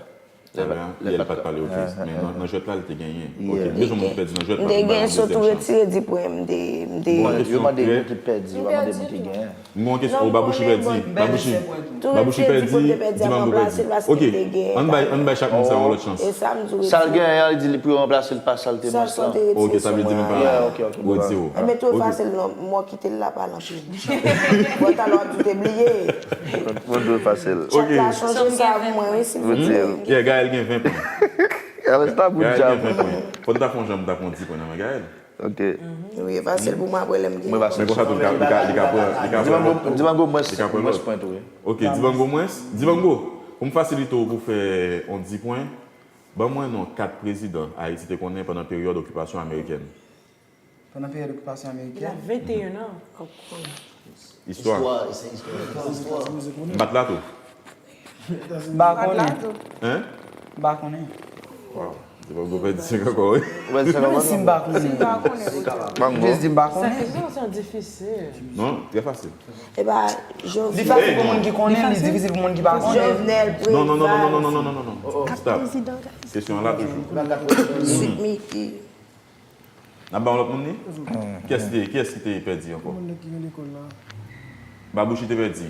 Talè a, yeah, li pa t pale, ok. Men nan, nan jwèt la, li te genyen. Ok, Yeah. m bezwen moun ki pèdi nan jwèt la. M te Pou ba gen nou sou tou dezyèm chans. Retire dis pwen m te, m te. Bon, Yo mande moun ki pèdi, yo pa mande moun ki genyen. M gen yon kesyon, ou Babouchi pèdi. Babouchi, Tou Babouchi Retire dis pèdi, pwen m te pèdi avan Dibango Brasil, pèdi. paske Ok, m te gen. ann bay, ann bay chak moun sa yon lòt chans. E sa m di w Sa l Retire. Genyen an, li di li pran yon plas, li pa sa l te Sa manch sa lan. te Retire. Ok, sa vle di nou pa. Yeah, ok, ok. Ou Retire. Ebyen, twò Ok. fasil non, mwen kite l la pale anpil. Bon, talè w ap di w te bliye. Mwen dwe fasil. Chat la chanje sa pou mwen, wi, silvouplè. Yeah, Gaël gen ven pwen. Avè sa bout Gaël djab. Gen ven pwen. Fò nou ta fè yon jan pou ta pran dis pwen nan men Gaël. Ok. Wi, e fasil pou mwen apre lè m gen. Mwen pa Men konsa tou, li ka, li ka, li ka pran, li ka pran lòt. Dibango mwens, Li ka pran mwens lòt. pwen tou, wi. Ok, Dibango mwens. Dibango, pou m fasilite w pou fè yon dis pwen, ban mwen non kat prezidan Ayiti te konnen pandan peryòd okipasyon amerikèn. Pandan peryòd okipasyon Il a amerikèn. vingt et un ans. Istwa. Istwa, se istwa. M pa t la tou. M pa konnen. Hein? M pa konnen. Wow. Dibango pèdi senk ankò, wi. Ou pèdi senk ankò? Si m pa konnen. Bango. Jis di m pa konnen. Sa kesyon sa difisil. Non, trè fasil. E ba, Li fasil pou moun ki konnen, li difisil pou moun ki pa konnen. Jovenel, Non, non, non, non, Preval, non, non, non, non, non. Stop. Kesyon an la toujou. Sweet Mickey. N ap ba yon lòt moun li? Kiyès te, kiyès ki te pèdi ankò? Babouchi te pèdi.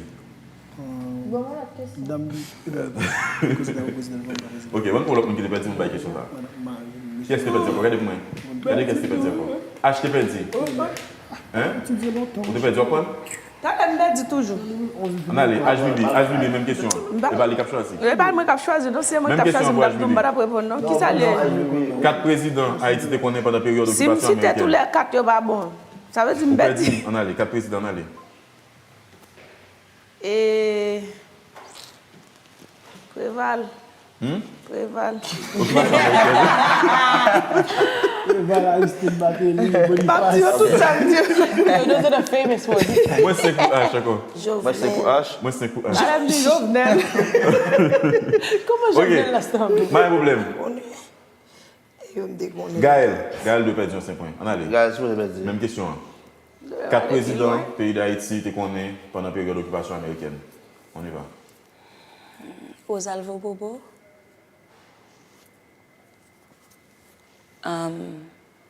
Bon, yon lòt kesyon. Dam ki. Prezidan, prezidan, prezidan. Ok, ban m yon lòt moun ki te pèdi, m bay kesyon sa. Madan, Mari. Kiyès te pèdi ankò? Gade pou mwen. Gade kiyès te pèdi ankò. H te pèdi. Hein? Ou te pèdi, w ap pran? Talè m pèdi toujou. Ann ale, H B B, H B B, menm kesyon an. E pa li k ap chwazi. E pa mwen k ap chwazi, non, se mwen k ap chwazi, m t ap di w m pa t ap reponn, non. Kisa l ye? Kat prezidan Ayiti te konnen pandan peryòd Si m okipasyon site tou amerikèn. Lè kat yo pa bon, sa vle di m Ou pèdi. pèdi. Ann ale, kat prezidan, ann ale. E. Preval. Hmm? Preval. Okipasyon amerikèn. Preval, Aristide, Martelly, M ap di yo Boniface. Tout sa m di yo. Those are the famous ones. Mwen senk pou H ankò. Mwen senk pou H. Mwen senk pou H. Alè m di Jovenel. Kòman Jovenel la sanble? Pa gen pwoblèm. Yo m te konnen. Gaël. Gaël dwe pèdi yon senk pwen. Ann ale. Gaël sipoze pèdi. Menm kesyon an. Kat prezidan peyi Dayiti te konnen pandan peryòd okipasyon amerikèn? On y va. Rosalvo Bobo, um,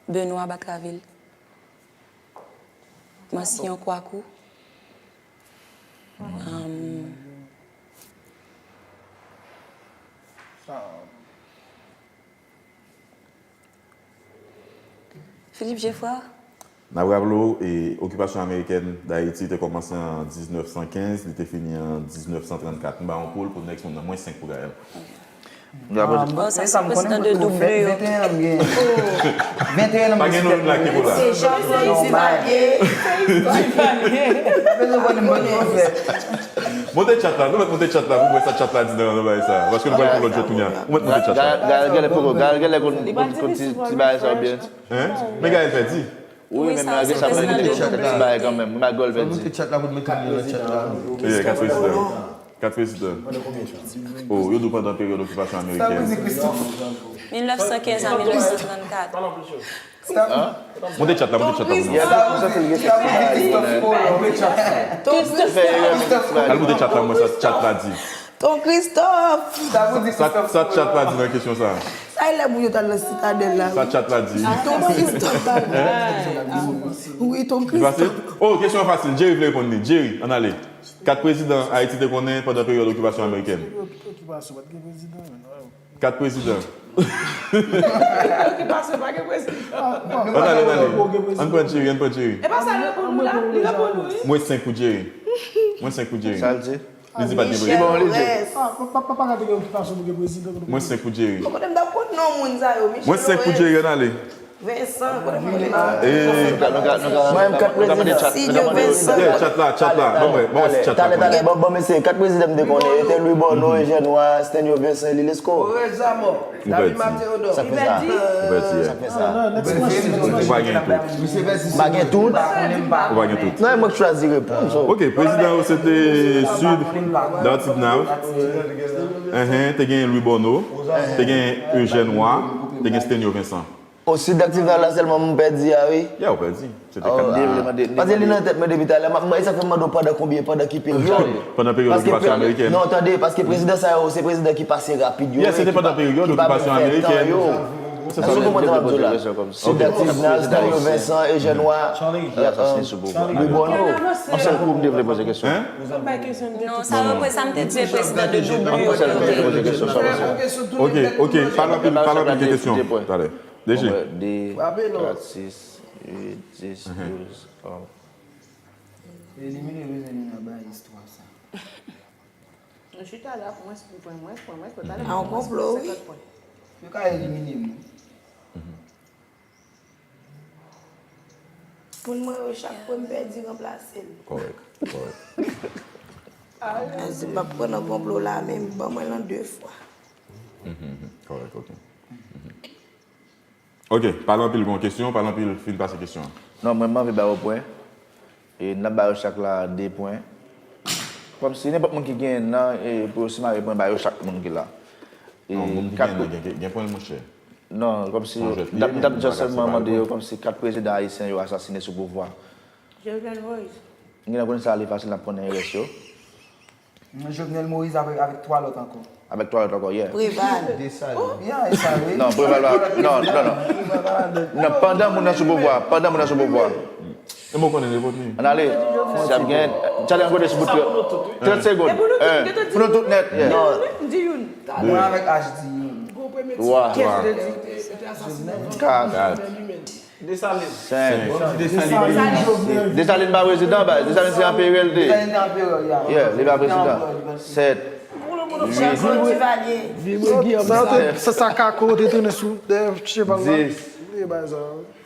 Benoît Batraville, Mancion Kouakou, um, Philippe Geffrard. N ap raple w, e, okipasyon amerikèn Dayiti te kòmanse an diznèf san kenz, li te fini an diznèf san trannkat. M ba yon poul pou next moun nan. Mwen senk pou Gaël. Bon, sa se prezidan de W yo. Venteyen an m gen. Venteyen an m gen. Pa gen nou youn la ki pou la. Se Jean Claude Duvalier. Pa bezwen konn m ban pwofèt. Monte chat la, nou mèt monte chat la pou m wè sa chat la di nan, nan bagay sa. Paske nou pral pou lòt jwèt kounye a. Ou mèt monte chat la. Gaël, Gaël genlè poko, Gaël genlè konn, konn, konn ti, ti bagay sa byen. Hein? Men Gaël fè di. Wi, men malgre sa, mwen mete ti bagay kanmenm. Mwen pa gòl pèdi. Mwen mete chat la pou mete nan chat la. Kat prezidan. Kat prezidan. Oh, yo di w pandan peryòd okipasyon amerikèn. Mil nèf san kenz a mil nèf san trannkat. Monte chat la, monte chat la pou nou. Al monte chat la, mwen sa chat la di. Ton Christophe! Sa, sa chat la di nan kesyon sa? Sa e lè pou yo t al nan Sitadèl la, wi. Sa chat la di? Ton Christophe, papa. Wi, Ton Christophe. Oh, kesyon an fasil. Jerry vle reponn li. Jerry, ann ale. Kat prezidan Ayiti te konnen pandan peryòd okipasyon amerikèn? Okipasyon, pa t gen prezidan, men. Kat prezidan. Okipasyon, pa gen prezidan. Ann ale, ann ale. Ann pran Jerry, ann pran Jerry. E pa sa l reponn nou la? Li reponn nou, wi. Mwen senk pou Jerry. Mwen senk pou Jerry. Sa l di? Li di pa t gen prezidan. Li bon, li di. Pa, pa, pa, pa ka te gen okipasyon pou gen prezidan. Mwen senk pou Jerry. Mwen kote m t ap konn non moun sa yo, Michel Lorens. Mwen senk pou Jerry, ann ale. Vincent, kote m konnen non. Mwen menm kat prezidan. Silvio Vincent. Yeah, chat la, chat la. Bon, mwen, bon, mwen si chat la. Talè, talè, bon, bon, mesye, kat prezidan m te konnen, yo te Louis Borno, Eugène Roy, Stanley Vincent, Lille Lescot. Ou pèdi. Sa k fè sa? Ou pèdi, yeah. Sa k fè sa? Ou pa gen tout. Ou pa gen tout. Ou pa gen tout. Non, e mwen k chwazi reponn, so. Ok, prezidan yo se te Sid Dartiguenave. Enhen, te gen Louis Borno. Te gen Eugène Roy. Te gen Stenio Vincent. O Sid Dartiguenave la sèlman m pèdi a, wi. Yeah, ou pèdi. Se te kat. Paske li nan tèt mwen depi talè. M ap, e sa fè m mande w pandan konbyen, pandan ki peryòd? Pandan peryòd okipasyon amerikèn. Non, tande, paske prezidan sa yo, se prezidan ki pase rapid yo, wi, ki pa, ki pa byen fè tan yo. Èske w konprann sa m ap di w la? Sid Dartiguenave, Stanley Vincent, Eugène Roy, Louis Borno. Yon sèl kou m te vle poze kesyon. Non, sa reprezante prezidan de W yo. Yon sèl kou m te vle poze kesyon. Ok, ok, pale anpil, pale anpil, gen kesyon. Talè. D G. Bon, mwen, de, kat, sis, uit, dis, douz, onz. Elimine bezwen vin nan bay istwa sa. Nou chita la, mwen, mwen, mwen, mwen, mwen, talè. A, yon konplo, wi. Yo ka elimine m, wi. Moun mwen yo, chak fwa m pèdi, ranplase l. Kòrèk, kòrèk. Paske m ap pran nan konplo la, men ban mwen l an de fwa. Kòrèk, ok. Ok, pale anpil, gon kesyon, pale anpil, fin pase kesyon an. Non, mwen, m anvi ba yo pwen. E n ap ba yo chak la de pwen. Kòmsi nenpòt moun ki genyen nan, e pou yo simare pwen, ba yo chak moun ki la. Non, moun ki genyen nan gen, gen, gen pwen, monchè. Non, kòmsi, m t ap, m t ap just sèlman mande yo, kòmsi kat prezidan ayisyen yo asasinen sou pouvwa. Jovenel Moïse. M gentan konnen sa li fasil, n ap konnen rès yo. Jovenel Moïse avèk, avèk twa lòt ankò. Avèk twa lòt ankò, yeah. Preval. Desalin. Yeah, e sa, wi. Non, Preval pa, non, non, non. Non, pandan moun nan sou pouvwa, pandan moun nan sou pouvwa. E mwen konnen nenpòt li. Ann ale. Si ap gen, tchale yon kote sou bout yo. Trant segonn. Un. Pou nou tout nèt, yeah. Non. Mwen avèk H di youn. Twa. Kat. Desalin. Senk. Desalin. Desalin pa prezidan, baz. Desalin se anperè l te ye. Desalin te anperè, ya. Yeah, li pa prezidan. Sèt. Jean Claude Duvalier. Sa, sa, sa Kako te tounen sou dèyè cheval la. Dis. Bliye bagay sa.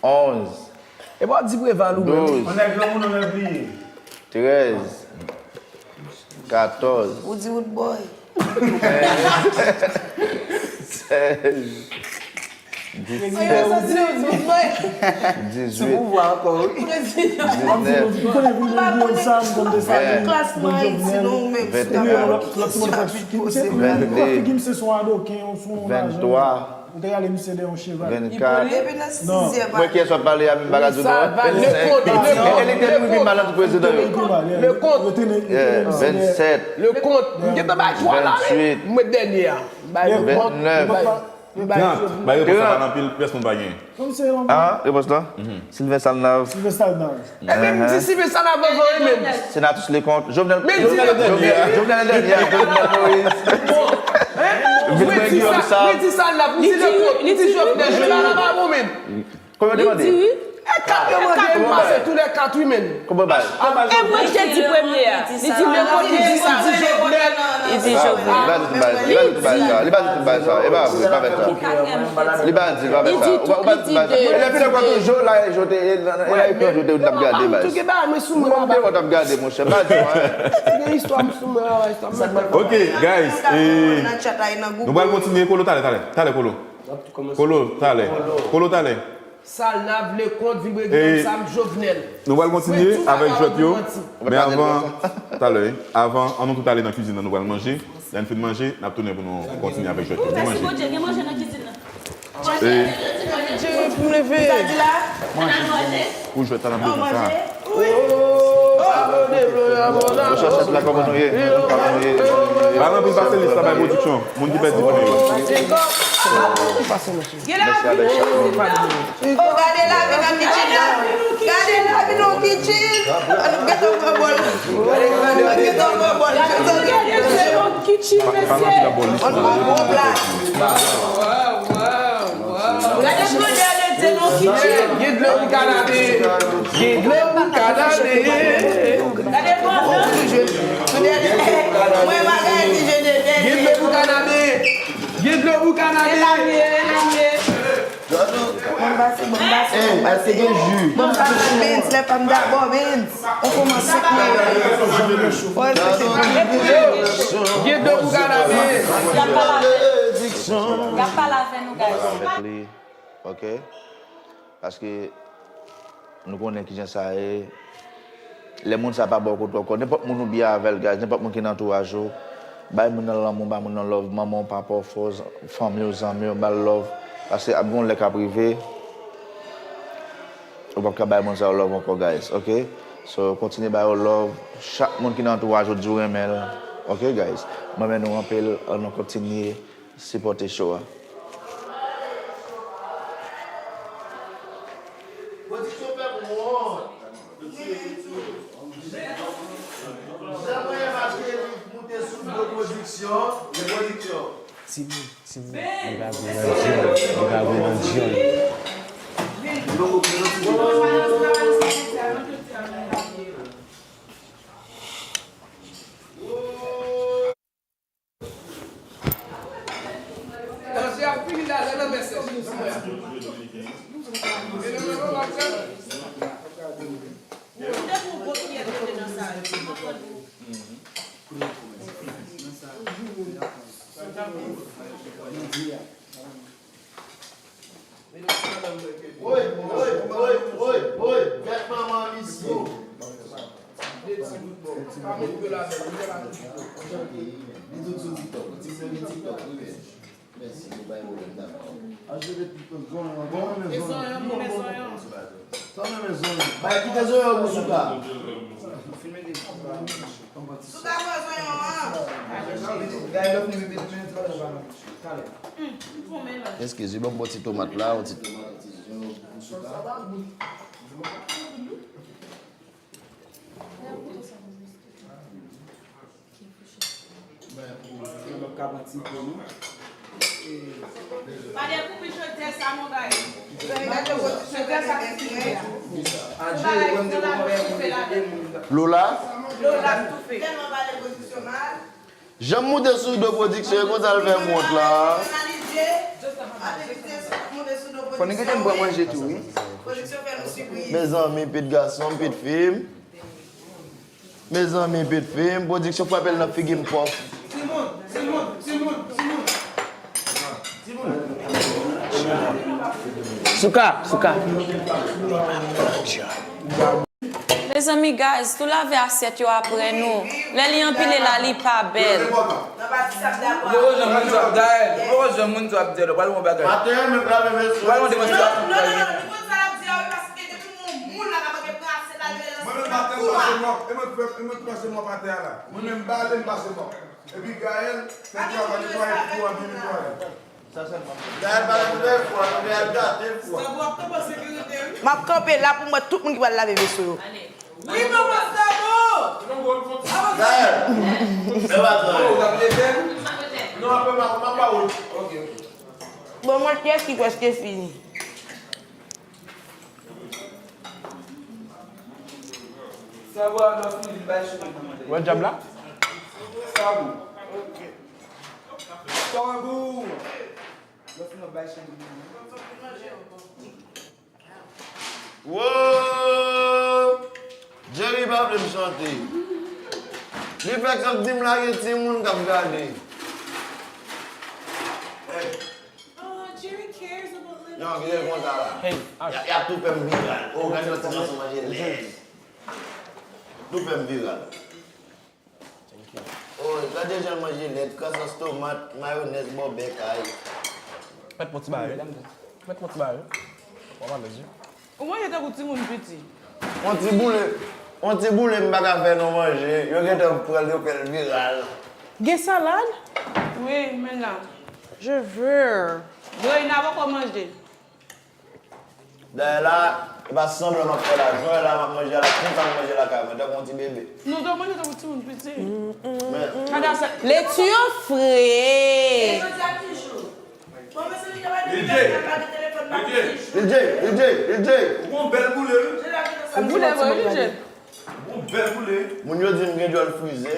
Onz. E pa w ap di Preval ou menm. Douz. Yon nèg granmoun ou menm bliye. Trèz. Katòz. Ou di Roodboy. Sèz. Disèt. Diswit. Diznèf. Vennde. Venntwa. Vennkat. Mwen, kiyès w ap pale a, men m pa ka di w non. Vennsenk. E li te mouri mal antre prezidan yo. Leconte. Vennsèt. Leconte. M gentan bay twa la, wi. Vennuit. M met dènye a. M bay Leconte. Vennèf. M bay Jovenel. Trant. Bay repons la, pa nan pil, pyès moun pa gen. Ah, repons la? Sylvain Salnav. Sylvain Salnav. Ebyen, m di Sylvain Salnav anvan wi menm. Senatus Leconte. Jovenel, Jovenel, Jovenel Daniel, Jovenel Moïse. Vilmé Guillaume Sam. Li di Salnav, li di Leconte, li di Jovenel, Jovenel la pa bon menm. Konbyen w te mande? Li di wi. E kat yo mande m pase tou lè kat wi menn. Kòman bay? E mwen ki te di premye a. Li di nenpòt ki di sa. Li di Jovenel. Li di Jovenel. Li pa di tout bagay sa. Li pa di tout bagay sa. E pa vre, pa fè sa. Li pa di, pa fè sa. Ou pa di tout bagay sa. E lè fini kwa tou Jo la e Jo te e la e pran Jo te ou t ap gade bay. Tou gen bagay mwen sou mwen. Mwen te ou t ap gade monchè. Pa di mwen. Gen istwa m sou mwen, istwa m. Ok, guys. Nou pral kontinye Kolo talè, talè. Talè Kolo. Kolo talè. Kolo talè. Sal n a vle kont vibre gen sa m Jovenel. Nou pral kontinye avèk jwèt yo. Men avan, talè, avan, ann nou tout ale nan kizin nan, nou pral manje. Lè n fin manje, n ap tounen pou nou kontinye avèk jwèt yo. Gen manje. Pou m leve. Manje. Pou jwèt la, n ap bezwen sa. Mesye chèf la, kòman nou ye? Kòman nou ye? Ba n anpil pase lis la bay pwodiksyon. Moun ki pèdi premye yo. Mèsi avèk chak moun. Oh, gade lavi nan kitchen nan. Gade lavi nan kitchen. Ann gentan pran bòl. Ann gentan pran bòl. Ann pran bòl la. Gade grandè de dlo nan kitchen. Gen dlo pou kanabe. Gen dlo pou kanabe. Gade grandè. Mwen pa gen ti je de bèl. Gen dlo pou kanabe. Gen dlo pou kanabe. Bon, m pase, bon, m pase. Ey, èske gen ji? Bon, m pase, Benz, lè pa m dabò, Benz. On kòmanse pou mwen. Gen dlo pou kanabe. Y ap pale avè nou, guys. Avèk li, ok? Paske nou konnen kijan sa ye. Lè moun sa pa ba w kote w kò, nenpòt moun ou byen avè l, guys, nenpòt moun ki nan antouraj ou, bay moun nan lanmou, bay moun nan love, manman w, papa w, frè w, fanmi w, zanmi w, ba l love. Paske ap gen yon lè k ap rive, ou p ap ka bay moun sa yo love ankò, guys, ok? So, kontinye ba yo love. Chak moun ki nan antouraj ou, di w renmen l, ok, guys? Mwen renmen nou anpil, ann nou kontinye sipòte show a. Pwodiksyon fè m wont. Jan mwen mache li moute sou do pwodiksyon, e pwodiksyon. Timoun, timoun, li pa gwo nan djòl, li pa gwo nan djòl. Danje ap fini la, lè nan men sèch. Woy, woy, woy, woy, woy, gad manman misye. Li tout sou TikTok, li di se gen TikTok, wi, men. Mèsi, nou bay pwoblèm, dakò. Achte de tout zonyon, bon, men zonyon. Zonyon, bon, men zonyon. Sa men zonyon. Bay kite zonyon pou Souka. Souka pran zonyon an. Gade lòt nou vin vin vin travay nan banan. Talè. Eskize, ban m bon ti tomat la, yon ti tomat, yon ti zonyon pou Souka. Lola? Jan m moute sou do pwodiksyon, e konsa l fè m wont la. Fò nou gentan pran manje tou, wi. Mezanmi, pit gason, pit fi m. Mezanmi, pit fi m, pwodiksyon frape l nan figi m pòf. Souka, Souka. Mezanmi, guys, tou lave asyèt yo apre nou. Lè li anpile la, li pa bèl. Ou poko jwenn moun sa ap di, ou poko jwenn moun sa ap di, ou pral wè yon bagay. Ou pral wè yon demonstrasyon. Mwen menm pa tè m pase mòp, e mwen k fè, e mwen k pase mòp atè a la. Mwen menm m pa ale m pase mòp. Epi Gaël fè travay netwaye pou an byen netwaye. Gaël pa la pou fè fwa, non, Gaël gate fwa. M ap kanpe la pou m wè tout moun ki pral lave veso yo. Wi, manman Sabo! Gaël! Lè w ap travay. Non, apre m ap, m ap ba ou. Bon, mwen, pyès ki prèske fini. Sa w a nan fini bay chimè nan manje. Wè djab la? Sa w. Tanbou. Lè w fin ap bay chimè nan manje. Woo! Jerry pa vle m chante. Li fèk ap di m lage timoun k ap gade. Hey. Aw, Jerry cares about little kids. Non, vire konsa la. Hey, y ap tou fè m viral. Oh, gade yon ti gason manje lèd. Tou fè m viral. Oh, gade jan l manje lèd, kras sòs tomat, mayonèz, bò bèk, ay. Mèt yon ti bagay. Mèt yon ti bagay. W ap alèz wi. Ou manje tankou timoun piti. On ti boule, on ti boule m pa ka fè non manje. Yo gentan pran l, yo fè l viral. Gen salad? Wi, men la. Je veux. Reina poko manje. Dayè la, e pa sanblan m ap fè la. Jan w wè la, m ap manje a la, konsa m manje lakay mwen, tankou yon ti bebe. Nou te manje tankou timoun piti. Men. Gade sa. Leti yo fre. Lil J, Lil J, Lil J. Ou gon bèl boule, wi. Ou boule vre, Lil J. Ou gon bèl boule. Moun yo di m gen djòl frizè.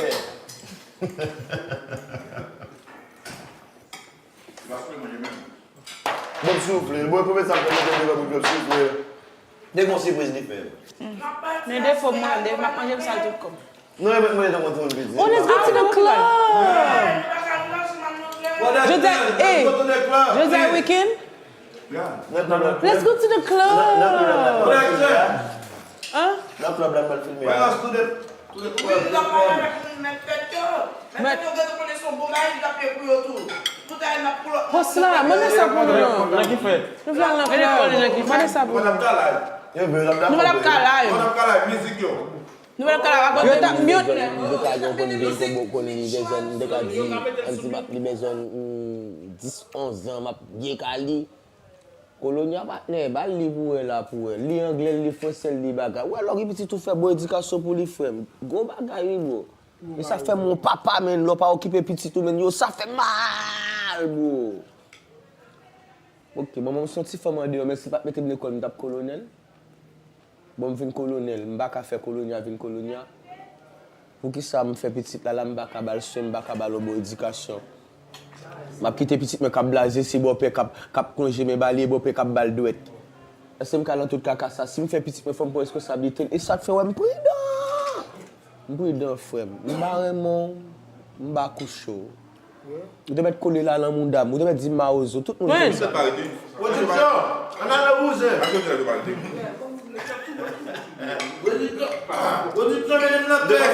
Bon, soufle. Bon, premye sa m fè, mwen te devan pou soufle. Te gon sipriz li fè. Men defo mwen, de, m ap manje m sal tout kò m. Non, e mwen te gon timoun piti. Oh, let's go to the club! Jodi a, hey, jodi a weekend? Let's go to the club! Hein? Nan club la, m pral filme. Wi, nan pale avèk moun, mèt fèt yo. Mèt fèt yo, gade konnen se yon bon bagay ki t ap ye pou yo tou. Tout a n ap pou lòt. Post la, mande sa pou nou non. Nan ki fèt? Nou vle al nan club. Mande sa pou nou. Yo vle, n ap dakò. Nou pa t ap ka la yo. N ap ka la mizik yo. Nou pa t ap ka la. Yo t ap mute. M te ka gen yon konn vin konbo konn li bezwen, m te ka di, ann di m ap li bezwen, mm, dis, onz an, m ap byen ka li. Kolonya patnè, ba l li pou wè la pou wè. Li anglè l, li fransè l, li bagay. Wè lè w gen pitit ou fè bon edikasyon pou li frè m. Gwo bagay wi bro. E sa fè m yon papa menn, lè w pa okipe pitit ou menn, yo sa fè mal bro. Ok, manman m se yon ti fanm andeyò, men si l pa t mete m lekòl, m t ap kolonèl. Bon, m vin kolonèl, m pa ka fè kolonya vin kolonya. Poukisa m fè pitit la la, m pa ka ba l swen, m pa ka ba l yon bon edikasyon? M ap kite pitit mwen k ap blaze, se bòpè k ap, k ap plonje men ba li, e bòpè k ap ba l dwèt. Èske m ka nan tout kaka sa? Si m fè pitit mwen, fò m pran responsablite l. E sa k fè w wè m pridan. M pridan, frè m. M pa renmen w, m pa kouche w. Ou te mèt kole la nan mouda m. Ou te mèt di m mawozo. Tout moun konn sa. Pwodiksyon! Ann ale bouzen! Pwodiksyon! Pwodiksyon, mete m nan tèt!